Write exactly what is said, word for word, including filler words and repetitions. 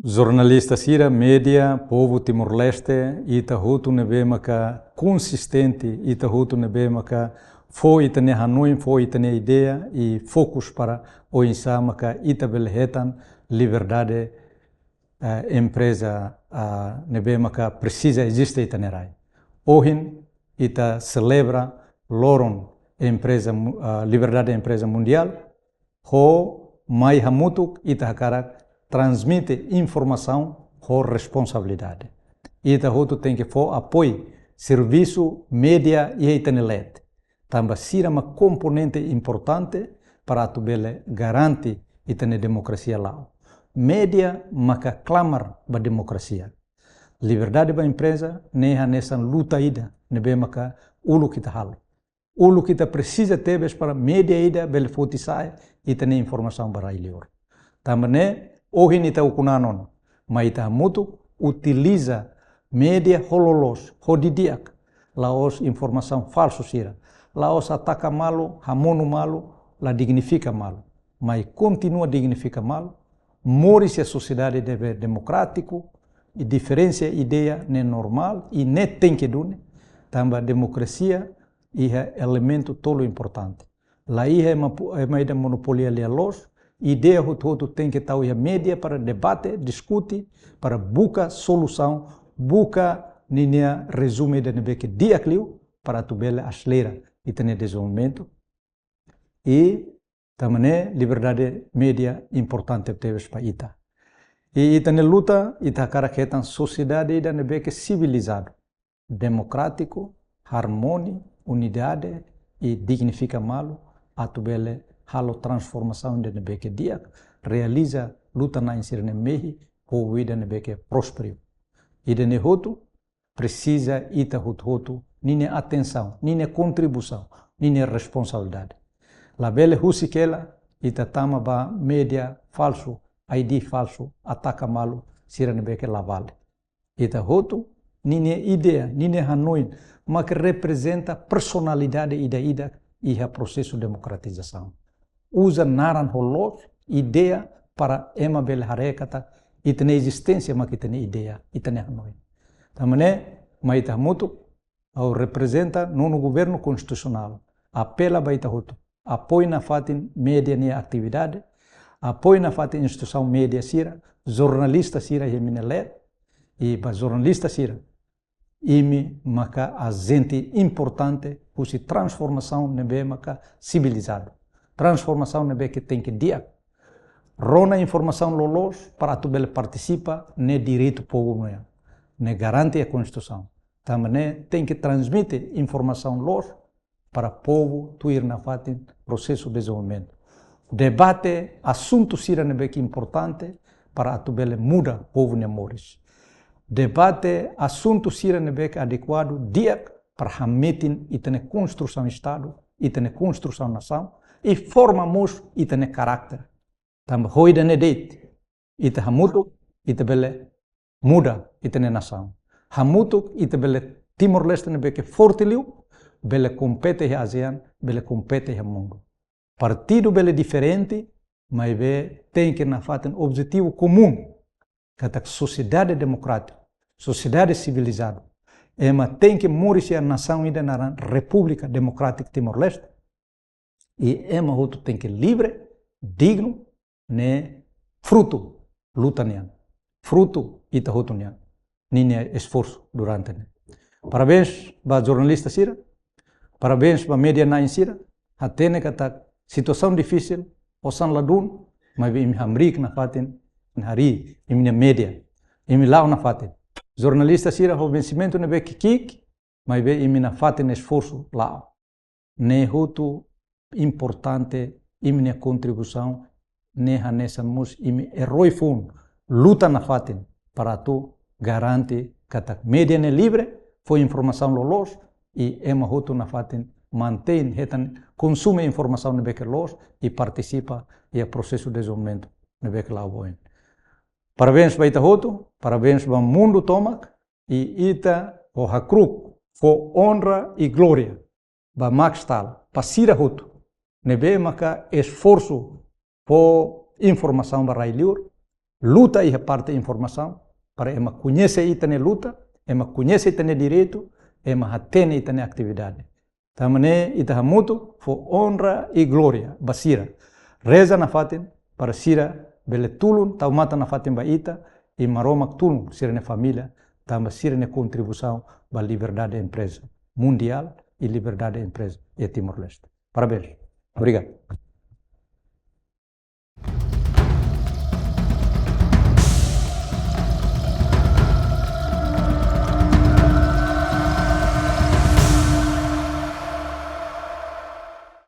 Jornalista sira, média, povu Timor-Leste, ita hotu ne'ebé maka konsistente, ita hotu ne'ebé maka fó ita-nia hanoin, fó ita-nia ideia, i fokus para oinsá maka ita bele hetan liberdade, eh, empreza, ah, ne'ebé maka presiza eziste ita-nia rai. Ohin ita selebra loron empreza mu-, ah, liberdade empreza mundiál, ho mai hamutuk ita hakarak transmite informasaun ho responsabilidade. Ita hotu tenke fó apoiu servisu média iha ita-nia leet. Tanba sira mak komponente importante para atu bele garante ita-nia demokrasia la'o. Média maka klamar ba demokrasia. Liberdade ba empreza ne'e hanesan luta ida ne'ebé maka uluk ita halo. Uluk ita presiza tebes para média ida bele foti sai ita-nia informasaun ba rai liur. Tanba ne'e, ohin ita ukun nanon, mai ita hamutuk utiliza média ho loloos, ho didi'ak, la'ós informasaun falsu sira, la'ós ataka malu, hamonu malu, la dignifika malu, mai kontinua dignifika malu, moris iha sosiedade ne'ebé demokrátiku, i diferensia ideia ne'e normál, i ne'e tenke duni, tanba demokrasia iha elementu tolu importante. La iha ema pu-, ema ida monopolia lia-loos, ideia hotu-hotu tenke tau iha média para debate, diskute, para buka solusaun, buka ninia rezume ida ne'ebé ke di'ak liu, para atu bele aselera ita-nia dezenvolvimentu. I tanba ne'e liberdade média importante tebes ba ita. I ita-nia luta, ita hakarak hetan sosiedade ida ne'ebé ke sivilizadu, demokrátiku, harmoni, unidade i dignifika malu, atu bele halo transformasaun ida ne'ebé ke di'ak, realiza luta-na'in sira-nia mehi, povu ida ne'ebé ke prósperu. Ida-ne'e hotu, presiza ita hotu-hotu ninia atensaun, ninia kontribuisaun, ninia responsabilidade. Labele husik hela ita tama ba média falsu, I D falsu, ataka malu sira ne'ebé ke la vale. Ita hotu, ninia ideia, ninia hanoin, mak reprezenta personalidade ida-idak iha prosesu demokratizasaun. Uza naran ho loos, ideia para ema bele haree katak ita-nia ezisténsia mak ita-nia ideia, ita-nia hanoin. Tanba ne'e, mai ita hamutuk, ha'u reprezenta nonu governu konstitusionál, apela ba ita hotu, apoia nafatin média nia atividade, apoia nafatin instituisaun média sira, jornalista sira iha imi-nia leet, i ba jornalista sira, imi maka ajente importante husi transformasaun ne'ebé maka sivilizadu. Transformasaun ne'ebé ke tenke di'ak. Rona informasaun loloos para atu bele partisipa, ne'e direitu povu nian. Ne'e garante iha Konstituisaun. Tanba ne'e tenke transmite informasaun loos para povu tuir nafatin prosesu dezenvolvimentu. Debate asuntu sira ne'ebé ke importante para atu bele muda povu nia moris. Debate asuntu sira ne'ebé ke adekuadu, di'ak para hametin ita-nia konstrusaun Estadu, ita-nia konstrusaun nasaun, i forma mós ita-nia karakter. Tanba ho ida-ne'e de'it, ita hamutuk, ita bele muda ita-nia nasaun. Hamutuk, ita bele Timor-Leste ne'ebé ke forte liu, bele kompete iha ASEAN, bele kompete iha mundu. Partidu bele diferente, maibé tenke nafatin objetivu komún, katak sosiedade demokrátiku, sosiedade sivilizadu. Ema tenke moris iha nasaun ida naran Repúblika Demokrátika Timor-Leste. I ema hotu tenke livre, dignu, ne'e frutu luta nian. Frutu ita hotu nian. Ninia esforsu durante ne'e. Parabéns ba jornalista sira. Parabéns ba média-na'in sira. Hatene katak situasaun difisil, osan ladún, maibé imi hamriik nafatin, harii imi-nia média. Imi la'o nafatin. Jornalista sira ho vensimentu ne'ebé ki'ik, maibé imi nafatin esforsu la'o. Ne'e hotu importante, imi-nia kontribuisaun, ne'e hanesan mós imi erói foun, luta nafatin para atu garante katak média ne'e livre, fó informasaun loloos, i ema hotu nafatin mantein hetan konsume informasaun ne'ebé ke loos, i partisipa iha prosesu dezenvolvimentu ne'ebé ke la'o ba oin. Parabéns ba ita hotu, parabéns ba mundu tomak, i ita ho hakru'uk fó onra i glória ba Max Stahl, ba sira hotu ne'ebé maka esforsu fó informasaun ba rai liur, luta iha parte informasaun, para ema koñese ita-nia luta, ema koñese ita-nia direitu, ema hatene ita-nia atividade. Tanba ne'e ita hamutuk fó onra i glória ba sira. Reza nafatin para sira bele tulun, tau matan nafatin ba ita, i Maromak tulun sira-nia família, tanba sira-nia kontribuisaun ba liberdade empreza mundiál i liberdade empreza iha Timor-Leste. Parabéns. Obrigadu.